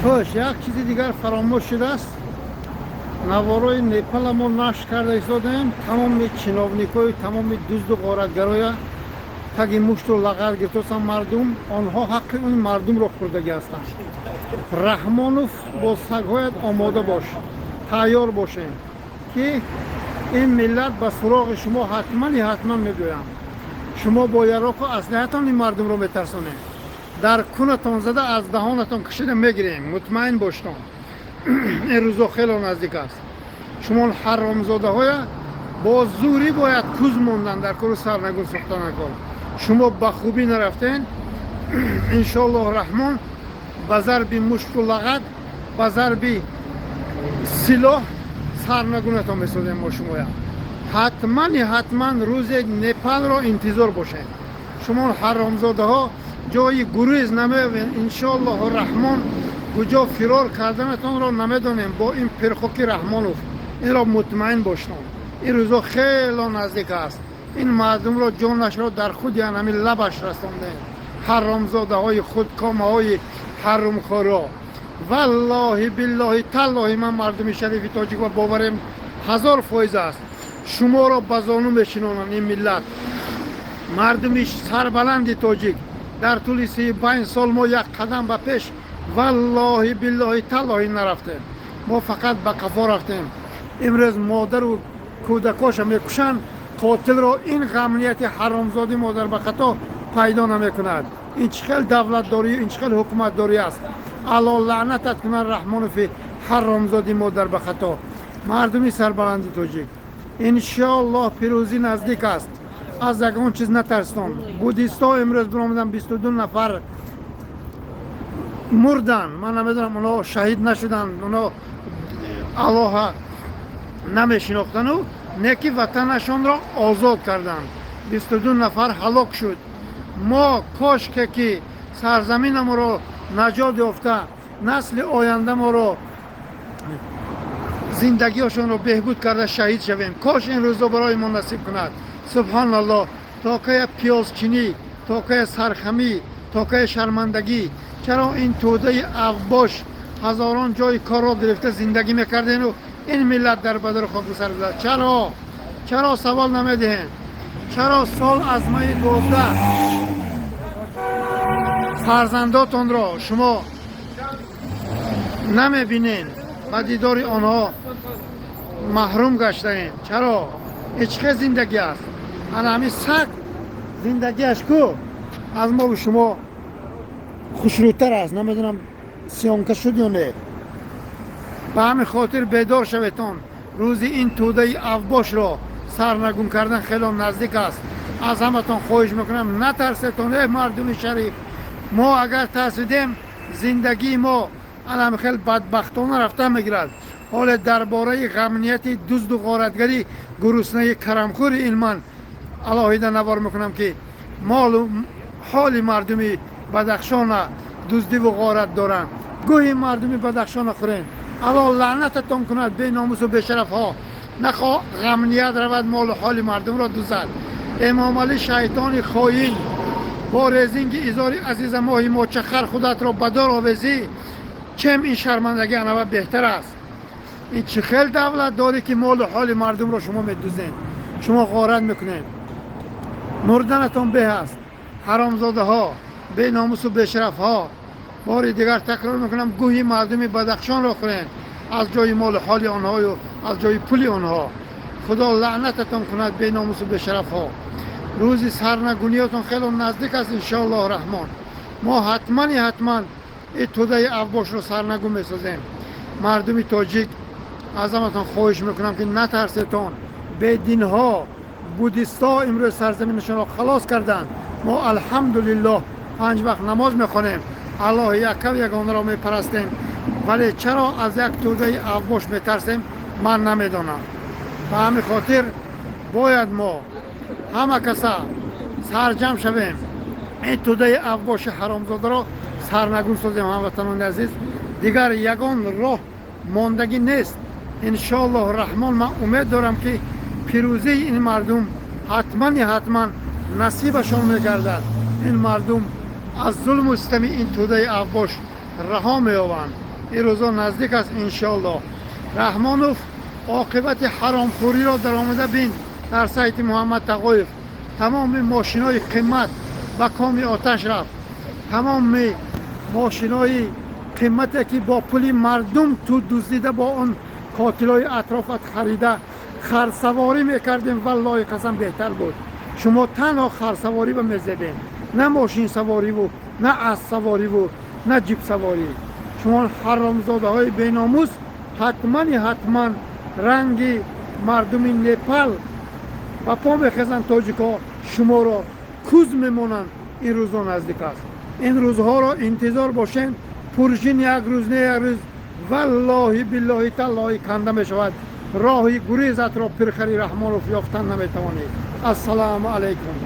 Хуш, як чизи дигар фаромӯш шудааст. Наворои Непала мо нашр карда истодаем. Тамоми чиновникою, тамоми дузду ғоратгароя таги мушту лағар гирифтастанд мардум. Онҳо ҳаққи он мардумро хӯрдагӣ ҳастанд. Раҳмонов, бо сагҳоят омода бош, тайёр бошем, ки ин миллат ба суроғи шумо ҳатмани ҳатман мегӯям. Шумо бо яроқу аслиҳатон ин мардумро метарсонед. Дар кунатон зада, аз даҳонатон кашида мегирем, мутмаин боштон. Ин рӯзо хело наздик аст. Шумо ҳаромзодаҳоя бо зӯрӣ бояд куз мондан дар кору сарнагун сохтан кор. Шумо ба хубӣ нарафтен. Иншоаллоҳ Раҳмон, ба зарби мушту лағат, ба зарби силоҳ сарнагунатон месозем мо шумоя. Ҳатмани ҳатман рӯзе Непалро интизор бошед. Шумо ҳаромзодаҳо ҷои гурез намеёбед. Иншоаллоҳу Раҳмон, куҷо фирор карданатонро намедонем бо ин пирхоки Раҳмонов. Инро мутмаин боштон, ин рӯзо хело наздик аст. Ин мардумро ҷонашро дар худи анами лабаш расондем. Ҳаромзодаҳои худкомаҳои ҳарумхӯро, валлоҳи, биллоҳи, таллоҳи, ман мардуми шарифи тоҷик ва боварем 1000% аст, шуморо ба зону мешинонанд ин миллат. Мардуми сарбаланди тоҷик, дар тӯли 35 сол мо як қадам ба пеш, валлоҳи, биллоҳи, таллоҳи, нарафтем. Мо фақат ба қафо рафтем. Имрӯз модару кӯдакоша мекушанд, қотилро ин ғамнияти ҳаромзодӣ модар ба хато пайдо намекунад. Ин чӣ хел давлатдорӣ, ин чӣ хел ҳукуматдорӣ аст? Алло лаънатат кунад, Раҳмонови ҳаромзодӣ модар ба хато. Мардуми сарбаланди тоҷик, иншоаллоҳ, пирӯзӣ наздик аст. Аз ягон чиз натарстон. Буддистҳо имрӯз биромадан, 22 нафар мурданд. Ман намедонам, онҳо шаҳид нашуданд, онҳо Аллоҳа намешинохтану не ки ватанашонро озод карданд. 22 нафар ҳалок шуд. Мо кошке ки сарзаминаморо наҷот ёфта, насли ояндаморо зиндагиашонро беҳбуд карда шаҳид шавем. Кош ин рӯзо барои мо насиб кунад. Субҳоналлоҳ, то кая пиёзчинӣ, то кая сархамӣ, то кая шармандагӣ? Чаро ин тӯдаи авбош ҳазорон ҷои корро гирифта зиндагӣ мекардену ин миллат дар бадару хок сар зад? Чаро, чаро савол намедиҳем? Чаро сол аз моҳи 12 фарзандотонро шумо намебинен, ба дидори онҳо маҳрум гаштаем? Чаро? Ҳеҷ хел зиндагӣ аст? Ана ҳамин саг зиндагиаш ку аз мову шумо хушрӯтар аст. Намедонам, съёмка шуд ё не. Ба ҳамин хотир бедор шаветон. Рӯзи ин тӯдаи авбошро сарнагун кардан хело наздик аст. Аз ҳаматон хоҳиш мекунам, натарсетон, э мардуми шариф. Мо агар тарсидем, зиндагии мо анам хел бадбахтона рафта мегирад. Ҳоле дар бораи ғамнияти дузду ғоратгарӣ, гуруснаи карамхӯри ин ман алоҳида навор мекунам, ки молу ҳоли мардуми Бадахшона дуздиву ғорат доранд. Гӯҳи мардуми Бадахшона хӯрен. Алло лаънататон кунад, беномусу бешарафҳо. Нахо ғамният равад, молу ҳоли мардумро дузад. Эмомалӣ, шайтони хоин, бо резинги изори азиза моҳи мочахар худатро ба дор овезӣ, чем ин шармандагӣ анава беҳтар аст. Ин чӣ хел давлат дорӣ, ки молу ҳоли мардумро шумо медузед, шумо ғорат мекунед? Мурданатон беҳ аст, ҳаромзодаҳо, беномусу бешарафҳо. Бори дигар такрор мекунам, гӯҳи мардуми Бадахшонро хӯрен аз ҷои молу ҳоли онҳою аз ҷои пули онҳо. Худо лаънататон кунад, беномусу бешарафҳо. Рӯзи сарнагуниятон хело наздик аст. Иншоаллоҳ Раҳмон, мо ҳатмани ҳатман ин тӯдаи авбошро сарнагун месозем. Мардуми тоҷик, аз ҳаматон хоҳиш мекунам, ки натарсетон. Бединҳо, буддистҳо имрӯз сарзаминашонро халос карданд. Мо, алҳамдулиллоҳ, панҷ вақт намоз мехонем, Аллоҳи яккав ягонаро мепарастем, вале чаро аз як тӯдаи авбош метарсем, ман намедонам. Ба ҳамин хотир бояд мо ҳама каса сарҷамъ шавем, ин тӯдаи авбоши ҳаромзодаро сарнагун созем. Ҳамватанони азиз, дигар ягон роҳ мондагӣ нест. Иншоаллоҳ Раҳмон, ман умед дорам, ки пирӯзии ин мардум ҳатмани ҳатман насибашон мегардад. Ин мардум аз зулму систами ин тӯдаи авбош раҳо меёбанд. Ин рӯзо наздик аст, иншоаллоҳ. Раҳмонов, оқибати ҳаромхӯриро даромада бин дар сайти Муҳаммад Тағоев. Тамоми мошинои қимат ба коми оташ рафт. Тамоми мошинои қимате, ки бо пули мардум ту дуздида, бо он қотилои атрофат харида, харсаворӣ мекардем, валлоҳи қасам, беҳтар буд. Шумо танҳо харсаворӣ ба мезебем, на мошинсавориву, на аспсавориву, на ҷипсаворӣ. Шумо ҳаромзодаҳои беномус, ҳатмани ҳатман ранги мардуми Непал ба по мехезанд тоҷикҳо, шуморо куз мемонанд. Ин рӯзо наздик аст, ин рӯзҳоро интизор бошем. Пуржин як рӯз не, як рӯз, валлоҳи биллоҳи таллоҳи, канда мешавад. Роҳи гурезатро, пирхари Раҳмонов, ёфтан наметавонед. Ассалому алайкум.